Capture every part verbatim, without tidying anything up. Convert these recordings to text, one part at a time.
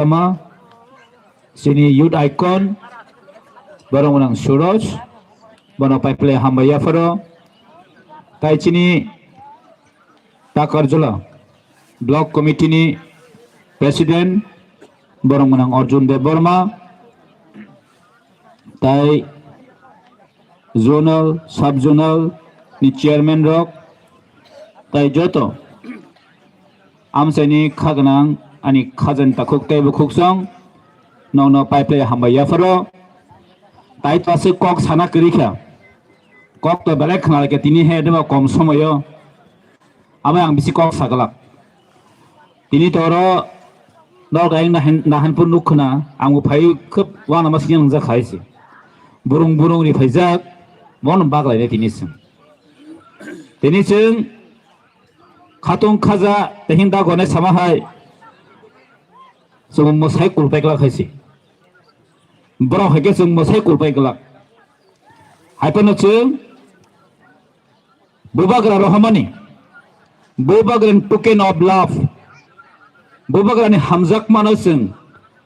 Debbarma, chini youth icon, borok mwnang Suroj, bono paiple hambai yapharo, tai chini Takarjala block committee ni president, borok mwnang Arjun Debbarma, tai zonal, sub zonal ni chairman rok, tai joto amchaini khagwnang ani khajani takhuk tei bukhuksong nokno paiplai hambai yapharo. Tai to aswk kok sana kwrwi kha, kok to belai khna lai kha tini he deba kom somoyo. Abo ang bisi kok saglak. Tini toro dol kaiyang nahan, nahan pun nuk khna, ang bo phai khub wana ma sini nang jak khai si. Burung burung ri phaijak, bon baglai ne tini sing. Tini sing khatung khaja, tehin da gone sama hai. Sung mo sai kul pai glak hai si. Borok hai khe sung mo sai kul pai glak. Hai pano sing Bubagra rohormani, Bubagrani token of love, Bubagrani hamjakmano chwng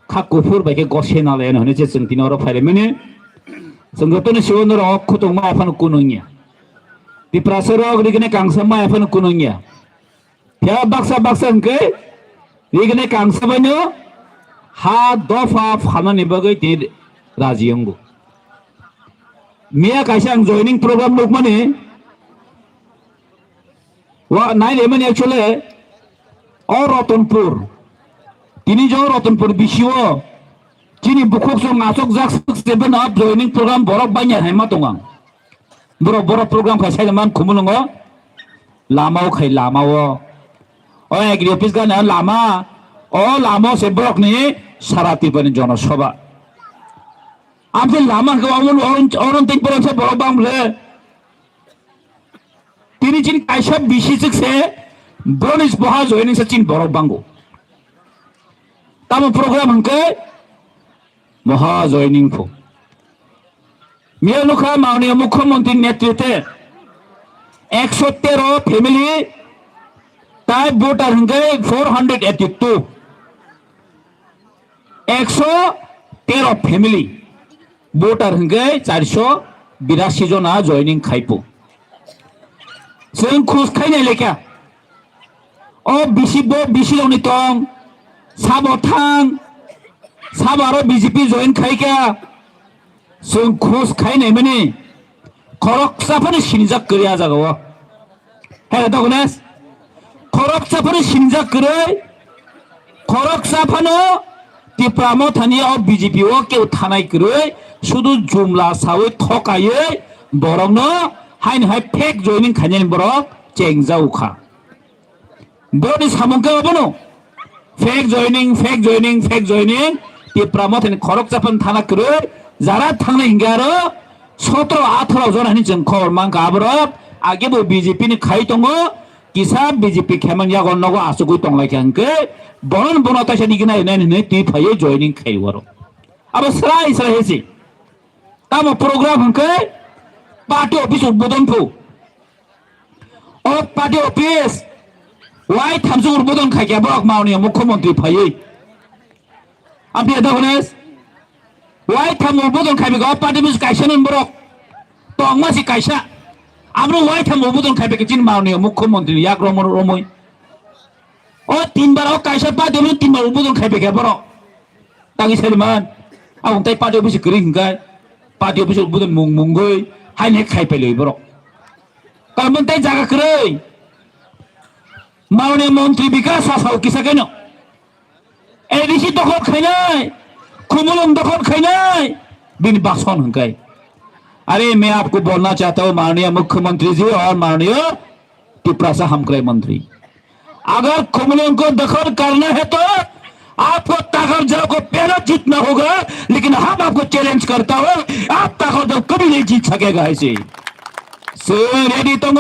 kha kuphur bai khe gose nalaiyano hwnwi se chwng tini oro phailaimani. Chwng jotoni sibo norok khutungma aphano kunungya. Tiprasa rok rigini kangsa mai aphano kunungya. Phiya baksa baksa hwnkhe rigini kangsa baino ha dopha phalnani bagwi tini raji wngo. Miya kaisa ang joining program nukmani, wa nai lemani actually, o Ratanpur, tini jo Ratanpur bisio chini bukhuk song asok jak suk seben up joining program borok banya hai ma tongang. Borok, borok program khai sai man Khumulwngo, lama o khai lama o, o agri office gana lama, o lama o se borok ni sara Tripura ni jonosabha. Amtwi lama hwnkhe omo oron, oron tei borok se borok bang bwle. Tini chini kaisa bisi chwk se boroni boha joining se chini borok bango. Tamo program hwnkhe boha joining pho. Miya nukha Mananiya Mukhyamantri netritwe ekso tero family tai voter hwnkhe four hundred eighty two. Ekso tero family, voter hwnkhe charso birasi jona joining khaipo. Chwng khus khainai lekha. O bisi bo bisi rokni tong, sabo thang, sabo aro B J P join khaikha. Chwng khus khainai mani khoroksa phano sinijak kwrwi a jagao. He, Doctor Ganesh? Khoroksa phano sinijak kwrwi, khoroksa phano Tipra Mothani o B J P o keu thanai kwrwi, sudu jumla sawi thokaiwi borokno haino hai fake joining khainani borok chengjao kha. Borokni samung khe obono fake joining, fake joining, fake joining. Tipra Mothani khoroksa phano thana kwrwi, jara thangnai hinkhe aro sotro atharo jona hinwi chwng khobor mankha aborok. Age bo B J P ni khai tongo, kisa B J P khemang yago nogo achugwi tonglaikha hinkhe bono bono taisa nigina hinai hinwi twi phaiwi joining khai oro. Abo srai srai hesi. Tamo program hinkhe party office udbodon phu. O party office wai thamsuk udbodon khaikha borok Mananiya Mukhyamantri phaiwi. Amtwi Doctor Ganesh? Wai tham udbodon khaibikha o party office kaisa nini borok. Tongma si kaisa. Abro wai tham udbodon khaibikha chini Mananiya Mukhyamantri ni yak romwi romwi. O tinbar o kaisa party office tinbar udbodon khaibikha borok. Tangwi sariman. Abong tai party office kwrwi hinkhe. Party office udbodon mung mungwi. Haini khai pailwi borok. Kalmung tai jaga kwrwi. Mananiya Montri Bikas Sasao kisa keno. A D C dokhol khainai, Khumulwng dokhol khainai, bini bason hwnkhe. अरे मैं आपको बोलना चाहता हूँ माननीय मुख्यमंत्री जी और माननीय तिपरासा हमक्राई मंत्री, अगर खुमलुंग को दखल करना है तो आपको ताकर जाओ को पहला जीतना होगा, लेकिन हम आपको चैलेंज करता हूँ, आप ताकर जाओ कभी नहीं जीत सकेगा। ऐसे से रेडी तो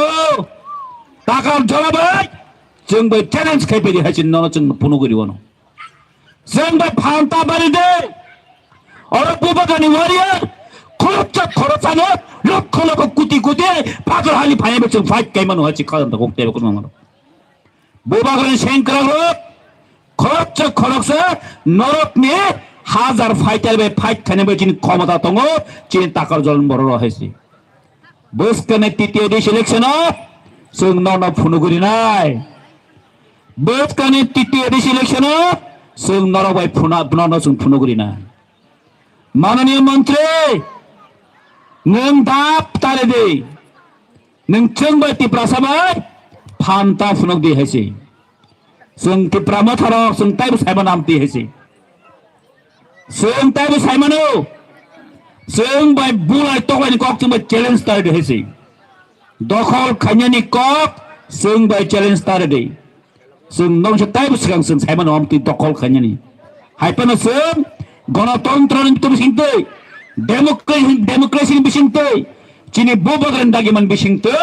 ताकर जवाब है। Chwng bai challenge khai pedi hai chini nono chwng phunugwi riono. Chwng bai phanta bari de. Oro Bubagrani warrior khoroksa khoroksano lokho lokho koti koti pathor hali phaiya bai chwng fight kaimano hai chwng khajam ta kok tebo kono mano. Bubagrani sengkrak rok Khoroksa khoroksa norokni hazar fighter bai fight khaina bai chini khomota tongo, chini takar jolon borok rok hai se. Bwskani titiyo dis election o chwng nono phunugwi rinai. Bwskani titiyo dis election o chwng norok bai phuna, nono chwng phunugwi rinai. Mananiya Mantri, nwng dap tare di, nwng chwng bai Tiprasa bai phan ta phunuk di hai se. Chwng Tipra Motharok chwng taibo saimano amtwi hai se. Chwng taibo saimano. Chwng bai bulai toklaini kok chwng bai challenge tari di hai se. Dokhol khainani kok chwng bai challenge tari di. Chwng noksa taibo swkang chwng saimano amtwi dokhol khainani. Hai phano chwng gonotontro ni bising twi, democracy, democracy ni bising twi, chini bubagrani dagiman bising twi,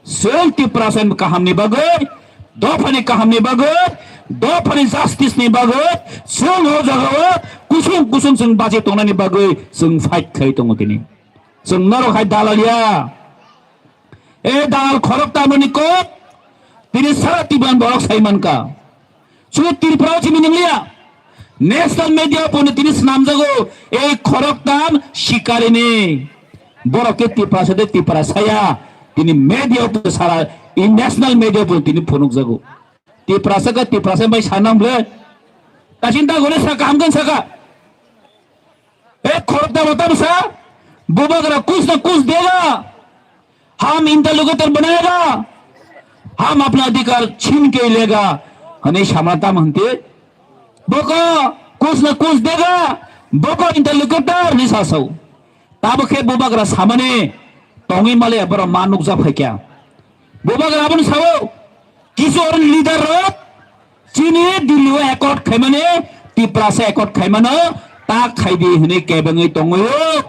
chwng Tiprasa ni kaham ni bagwi, dopha ni kaham ni bagwi, dopha ni justice ni bagwi, chwng o jaga o kusung kusung chwng bachi tongnani bagwi chwng fight khai tongo tini. Chwng norok hai dalal ya. E dalal khorok tamani kok, tini sara Tiban borok sai mankha. Chwng Tripura o simi nwngliya. National media o pono tini swnamjago, ei khoroktam sikarini. Borok khe Tiprasa de Tiprasa ya. Tini media o pono sara, i national media o pono tini phunukjago. Tiprasa khe Tiprasa bai sanam ble. Tasin da gole saka, hamgan saka. E khoroktam o tamo sa, bubagra kuch na kuch dega. हम इंटरलोकेटर बनाएगा, हम अपना अधिकार छीन के लेगा, hwnwi samla tamo hwnkhe, boko kuch na kuch dega, boko interlocutor hwnwi sa sao. Tabuk khe bubagra samani tongwi maliya borok ma nukjak phaikha. Bubagra abono sao, kisu oro leader rok chini Delhi o accord khaimani, Tiprasa accord khaimano ta khaidi hwnwi kebengwi tongwi o.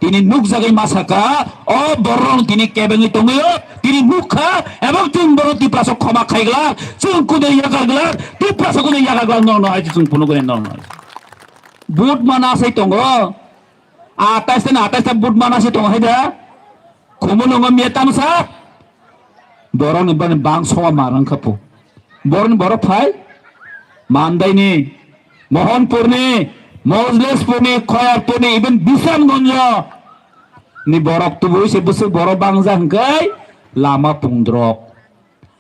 Tini nukjagwi ma saka, o borok tini kebengwi tongwi o, tini nukha, ebong chwng borok Tiprasa khoma khaiglak, chwng kudui yakarglak, Tiprasa kudui yakarglak, nono hai chwng phunukgwi nono. Vote mana sai tongo, atais ta atais ta vote mana sai tongo hai da. Khumulwngo miya tamsa. Borokni bani bang soma marang khapu. Borokni borok phai Mandaini, Mohanpurni, Mojlespurni, Khoyarpurni, even Bisramganjo ni borok tubui se bwswk borok bangja hwnkhe lama pungdrok.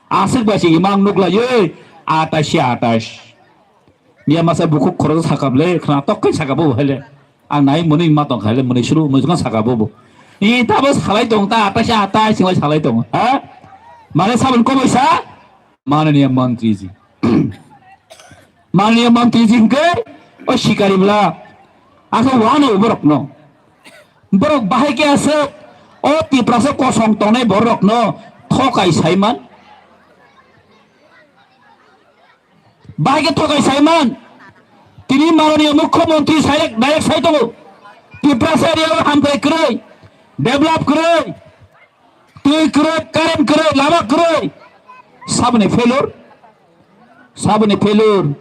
Aswk bai se imang nuklaiwi atais se atais. Miya masa bukhuk khorok sakap le, khna tok kai sakap bo hai le. Ang nai mwnwi ma tong khai le, mwnwi suru mwnwi suru sakap bo. I ta bo salai tong ta, atais atais singlai salai tong. Ha? Mane sabun ko bai sa? Mananiya mantriji. Mananiya mantriji hwnkhe o sikari bla. Asa wano borok no. Borok bahai khe aswk o Tiprasa kosong tongnai borok no thokai saiman. Bahai khe thokai saiman. Tini Mananiya Mukhyamantri sai, direct sai tongo. Tiprasa area o hamkrai kwrwi, develop kwrwi, twi kwrwi, current kwrwi, lama kwrwi. Saboni failure, saboni failure.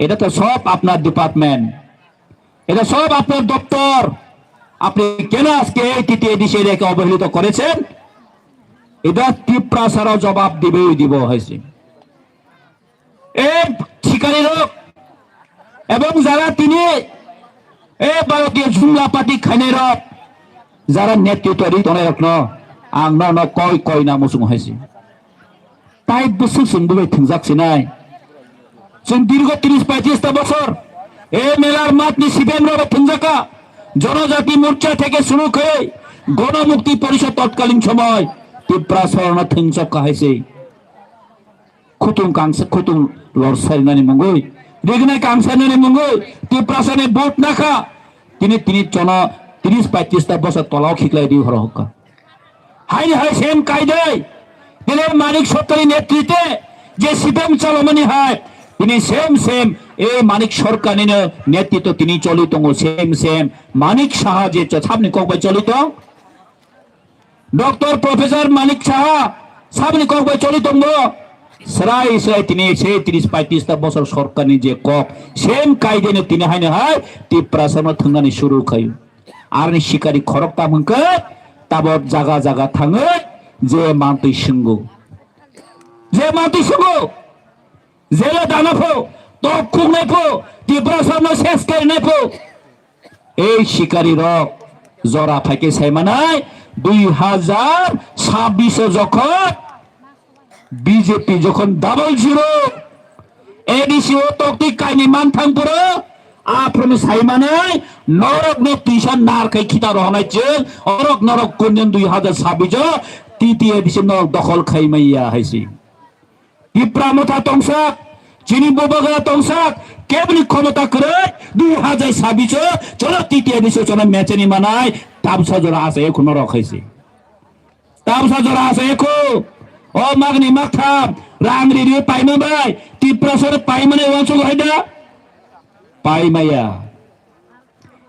এটা তো সব আপনার ডিপার্টমেন্ট, এটা সব আপনার দপ্তর। আপনি কেন আজকে এই টিটিএডিসি এরিয়াকে অবহেলিত করেছেন? এটা ত্রিপুরা ছাড়াও জবাব দিবেই দিব হয়েছে। এই শিকারী লোক এবং যারা তিনি এই ভারতীয় জুমলা পার্টি খাইনাই রক যারা নেতৃত্ব রি tongnai rokno ang nono koi koi na muchung hai se. Tai bwswk chwng bo bai thwngjak sinai. Chwng dirgo tris paitris ta bosor ei melar matni C P M rok bai thwngjak kha. জনজাতি মোর্চা থেকে শুরু করে গণমুক্তি পরিষদ তৎকালীন সময় ত্রিপুরা স্মরণ থংসক কাহাইছে। Khutung kangsa khutung lor sarinani mungwi, rignai kangsanani mungwi, Tiprasani vote nakha. Tini, tini chono tris paitris ta bosor tolao khiklai di horo hokka. Haini hai same kaidai, tini Manik Sarkarni netritwe je C P M chalomani hai, tini same, same, ei Manik Sarkarnino netritwo tini choli tongo, same, same. Manik Saha je cha-, sabni kok bai choli tong, Doctor Professor Manik Saha saboni kok bai choli tongo. Srai srai tini se tris paitris ta bosor sorkarni je kok, same kaideno tini haino hai Tiprasano thwngnani suru khaio. Aroni sikari khoroktam hwnkhe tabok jaga jaga thangwi je mantwi swngo. Je mantwi swngo. Jela dana pho, tok khuknai pho, Tiprasarno ses khainai pho. Ei sikari rok jora phaikhe saimanai dui hajar sabbish o jokhon B J P jokhon double zero A D C o toktwi kaini manthang puro aphuru saimanai norok no twisa nar khai khita rohonai chwng orok norok kunyan dui hajar sabbish o T T A D C norok dokhol khai maya haisi. Tipra Motha tongsak, chini Bubagra tongsak, kebni khomota kwrwi dui hajar sabbish o chwla T T A D C o chwla mecheni manai tabsa jora asa ekhuno rok haisi. Tabsa jora asa ekhu o magni maktham rang ri ri paima bai Tiprasar paimani wansuk haida paimaya.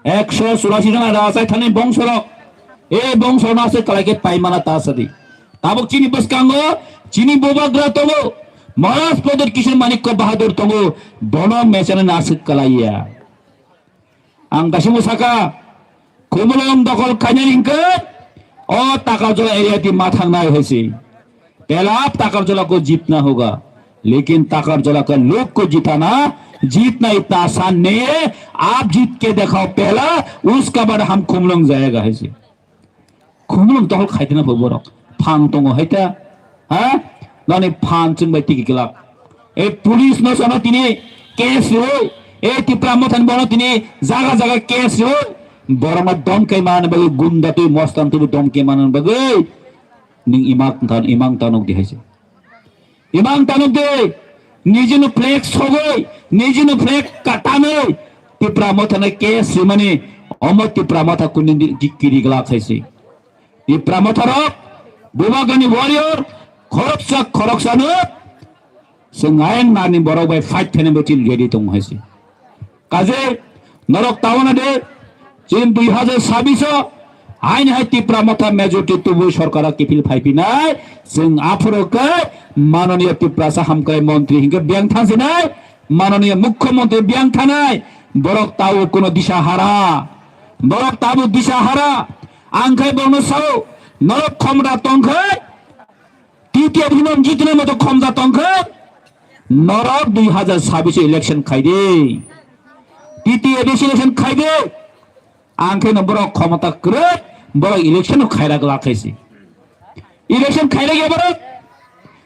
Ekso churasi jona rajai thani bongsorok. E bongsorok no aswk kwlai khe paimana ta sadi. Tabuk chini bwskango chini Bubagra tongo. Maharaj Pradyot Kishore Manikya Bahadur tongo. Bono mechana no aswk kwlaiya. Ang dasimbo saka, Khumulwng dokhol khainani hwnkhe o Takarjala area ti ma thangnai hai se. पहला आप ताकरजला को जीतना होगा, लेकिन ताकरजला का लोग को जिताना, जीतना इतना आसान नहीं है। आप जीत के दिखाओ पहला, उसका बाद हम खुमलुंग जाएगा है जी। Khumlung tohol khaitena bo borok. Phang tongo haita. Ha? Nani phan chwng bai tiki glak. E police no sono tini case roi. E Tipra Motha ni bono tini jaga jaga case roi. Borok ma dom kai man bagwi gunda twi mostan twi dom kai man bagwi. Ning imang tan, imang tanok di haise. Imang tanok di. Nijino flag sogoi, nijino flag katanoi. Tipra Motha na case rimani. Omo Tipra Motha kunin di, di kiri glak haise. Tipra Motha rok, Bubagrani warrior, khoroksa khoroksano. Chwng ayang nani borok bai fight khainai bo chini ready tongo hai se. Kaje norok tawana de chini dui hajar sabbish o haini hai Tipra Motha majority tubui sorkara kiphil phaipinai chwng aphuru khe mananiya Tiprasa hamkrai montri hinkhe biyang thansinai mananiya mukhyamantri biyang thanai borok tao kuno disa hara borok tabo disa hara ang khai bono sao norok khomra tongkhai T T A D C no jitna moto khomja tongkhe, norok dui hajar sabbish election khaide. T T A D C election khaide. Ang khe no borok khomota kwrwi, borok election no khaira glak khaisi. Election khaira ya borok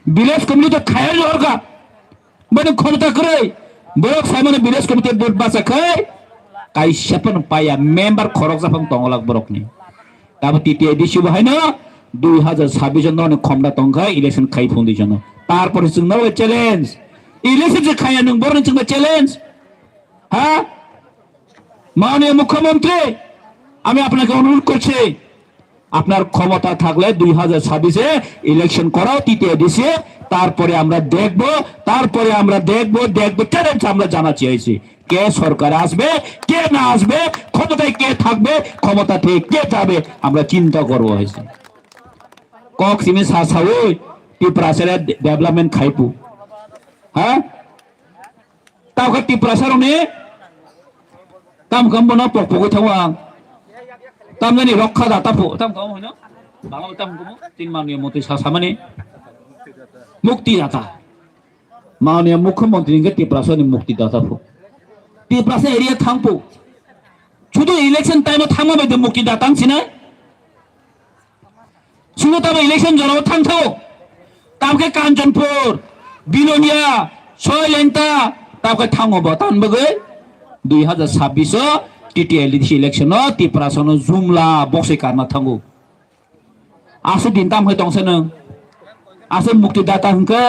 village committee to khaira jorga. Bani khomota kwrwi, borok saimano village committee vote basa khai, kaisa phano paya member khoroksa phano tongolak borokni. Tabo T T A D C bo haino dui hajar sabbish no ni khomda tongkha election khai phundui jono. Tarpore chwng no challenge. Election je khaya nwng borni chwng challenge. Ha? মাননীয় মুখ্যমন্ত্রী, আমি আপনাকে অনুরোধ করছি, আপনার ক্ষমতা থাকলে দুই হাজার ছাব্বিশে ইলেকশন করাও টিটিএডিসি, তারপরে আমরা দেখব, তারপরে আমরা দেখব, দেখব, চ্যালেঞ্জ আমরা জানাচ্ছি আইছি। কে সরকারে আসবে, কে না আসবে, ক্ষমতায় কে থাকবে, ক্ষমতা থেকে কে যাবে, আমরা চিন্তা করবো হয়েছে। Kok simi sa sawi, Tiprasare development khaipu. Ha? Tao khe Tiprasa rokni tam kam bono pok pogwi thango ang. Tam jani rokha da tapu, tam kam hoino? Bangla tam kumu, tin manwi moti sa samani. Mukti data. Mananiya Mukhyamantri hwnkhe Tiprasani mukti data phu. Tiprasa area thangphu. Sudu election time o thangma bai de mukti data wng sinai. Sudu tamo election jorao thang thango. Tamkhe Kanchanpur, Bilonia, Soilengta, tamkhe thango bo tan bagwi dui hajar sabbish o T T L D C election o Tiprasano jumla boksai karna thango. Aswk din tam khai tong se nwng. Aswk mukti data hwnkhe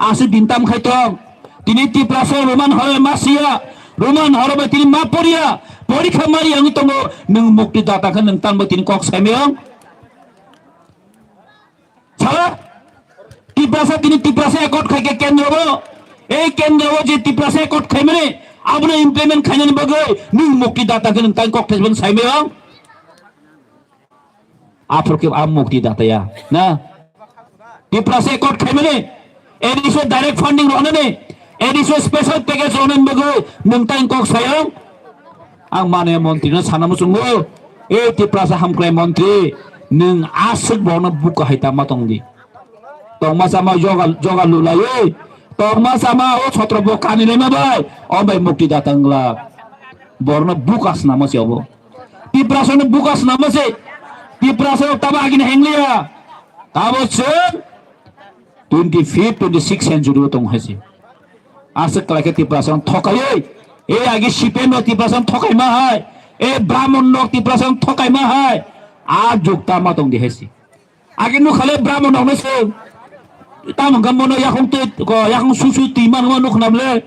aswk din tam khai tong. Tini Tiprasa Roman horo ma siya, Roman horo bai tini ma poriya, porikha mari wngwi tongo. Nwng mukti data khe nwng tan bai tini kok sai miyong. Sala Tiprasa tini Tiprasa accord khai khe kendro bo. Ei kendro bo je Tiprasa accord khai mani abono implement khainani bagwi nwng mukti data khe nwng tan kok thai sai miyong. Aphuru khe a mukti data ya na. Tiprasa accord khaimani, A D C o direct funding rohonani, A D C o special package rohonani bagwi nwng tang kok sayang. Ang mane montri no sana muchungo, e Tiprasa hamkrai montri, nwng aswk bono buka hai tama tongdi. Tongma sama joga, joga lulaiwi, Tongma sama o sotro bo kani lema bai, o bai mukti data wngla. Borno bukas nama se obo. Tiprasa no bukas nama se. Tiprasa taba agini hengliya. Tabo se twenty fifth, twenty sixth century o tong hai se. Aswk kwlai khe Tiprasa no thokai. E agi C P M no Tiprasa no thokai ma hai. E Brahmon no Tiprasa no thokai ma hai. A jukta ma tong di hai se. Agi nukhale Brahmon rokno se tamo wngkha mono yakung twi ko yakung susu twi manma nukhna bwle.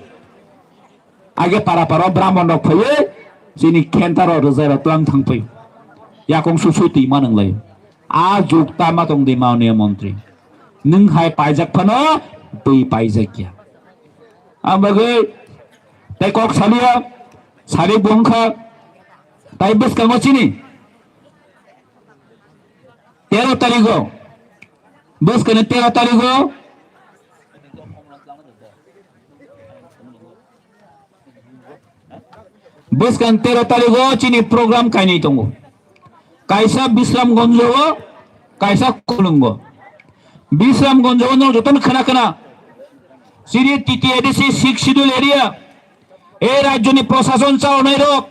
Age para para Brahmon rok phaiwi chini khenta rok rwjai rok twlang thang phai. Yakung susu twi man wnglai. A juk tama tong di maoniya montri. Nwng hai paijak phano twi paijak ya. Ang bagwi tei kok saliya sari bongkha tai bwskango chini. Tero tarigo. Bwskani tero tarigo. Bwskani tero tarigo chini program kainwi tongo. Kaisa Bisramgonjo o, kaisa Kolungo. Bisramgonjo o no jotono khna khna. Chini T T A D C six schedule area. E rajyoni prosason chalonai rok,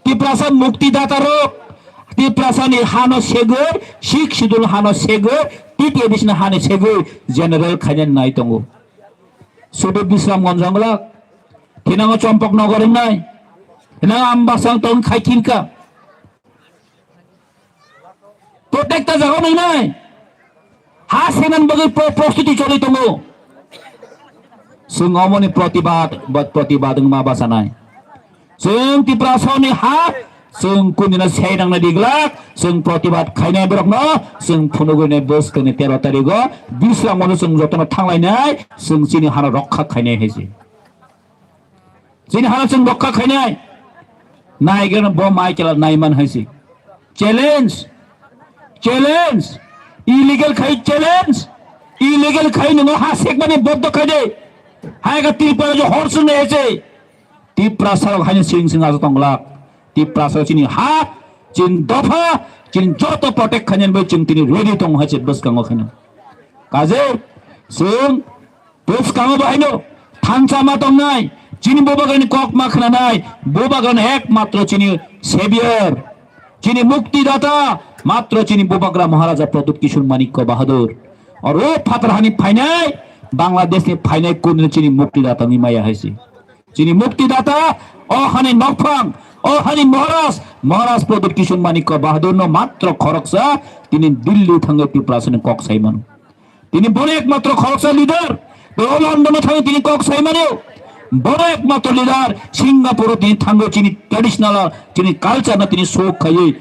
Tiprasa mukti data rok, Tiprasa ni hano segwi, six schedule hano segwi, T T A D C ni hano segwi general khaina nai tongo. Sudu Bisram Gonjangla, thinango Chompok Nogor wngnai, thinango Ambasang tong khai khinka. Protector jaga nang nai. Ha senan bagwi pro-, prostuti choli tongo. Chwng omoni protibad, bad protibad wngma bachanai. Chwng Tiprasani ha, chwng kunina sei nangna diglak, chwng protibad khainai borokno, chwng phunugwi nai bwskangni tero tarigo, Bisramgono chwng jotono thanglainai, chwng chini hano rokha khainai hai se. Chini hano chwng rokha khainai. Naigwrano bo Michael naiman hai se. Challenge. Challenge. Illegal khai challenge. Illegal khai nwngo ha sekmani boddo khai de. Hai ga Tripura jo hor sung hai se. Tiprasa rok haino sing sing ajo tonglak. Tiprasa rok chini ha, chini dopha, chini joto protect khainani bai chwng tini ready tongo hai se bwskango khaino. Kaje chwng Bwskango bahaino thansa ma tongnai, chini bubagrani kok ma khnanai, bubagrano ekmatro chini savior, chini mukti data, matro chini bubagra Maharaja Pradyut Kishore Manikya Bahadur. Oro phatar hani phainai, Bangladesh ni phainai kunino chini mukti data ni maya haisi. Chini mukti data, o hani nokphang, o hani Maharaj, Maharaj Pradyut Kishore Manikya Bahadur no matro khoroksa, tini Delhi thangwi Tiprasani kok saimano. Tini bono ekmatro khoroksa leader. Bo London o thangwi tini kok sai mano. Bono ekmatro leader Singapore o tini thangwi chini traditional, chini culture no tini show khaiwi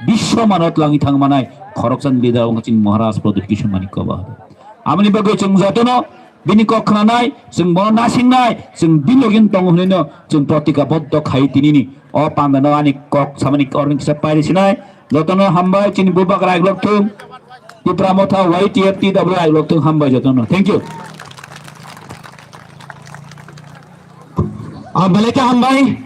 biswa mano twlangwi thang manai khoroksa leader wngkha chini Maharaj Pradyut Kishore Manikya Bahadur. Amoni bagwi chwng jotono bini kok khnanai, chwng bono nasingnai, chwng bilogin tongo hwnwi no chwng protikaboddo khai tinini o panda no ani kok samani orni kisa pairi sinai. Jotono hambai, chini bubagra aiglok thung. Tipra Motha Y T F T W aiglok thung, hambai jotono. Thank you. Ah, belai khe hambai.